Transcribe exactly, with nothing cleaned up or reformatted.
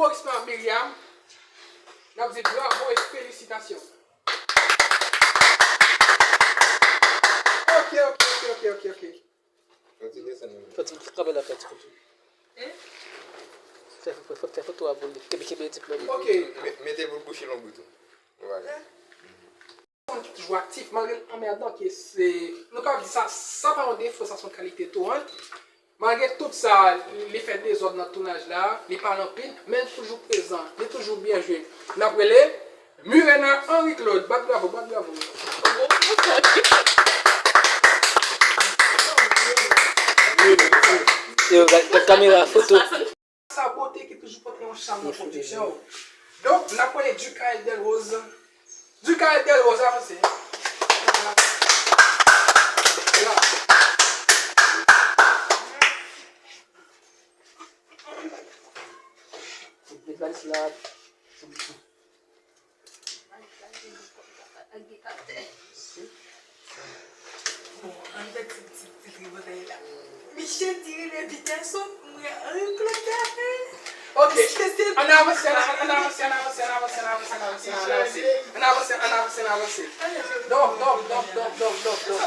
Applaudissements à Myriam. N ap di bravo e felisitasyon. Ok, ok, ok, ok, ok, ok. Fò ti desann nan. Fò ti kanpe la, fò ti kanpe. Fè, fè, fè, fè foto a pou li. Kenbe, kenbe diplòm. Ok. Me-, mete l pou l bouche lonbrit ou. Vwala. Moun ki toujou aktif, malgre l anmèdan, ke se, nou ka di sa, sa pa yon defo, sa se yon kalite tou, hein. Malgre tout sa, li fè dezòd nan tounaj la, li pale anpil, men li toujou prezan, li toujou byen jwe. N ap rele Murena Henri Claude, bat bravo, bat bravo. Yo, gad, gad kamera, foto. Sa bote ki toujou pote yon cham nan pwodiksyon. Donk, n ap rele Ducaël Delrose. Ducaël Delrose, avanse. La. Met valiz la. Bon, ann fè ti, ti, ti tripotay la. Michel di rele Peterson, mwen Henri Claude David. Ok. Ann avanse, ann avanse, ann avanse, ann avanse. Ann avanse, ann avanse, ann avanse. Donk, donk, donk, donk, donk, donk, donk.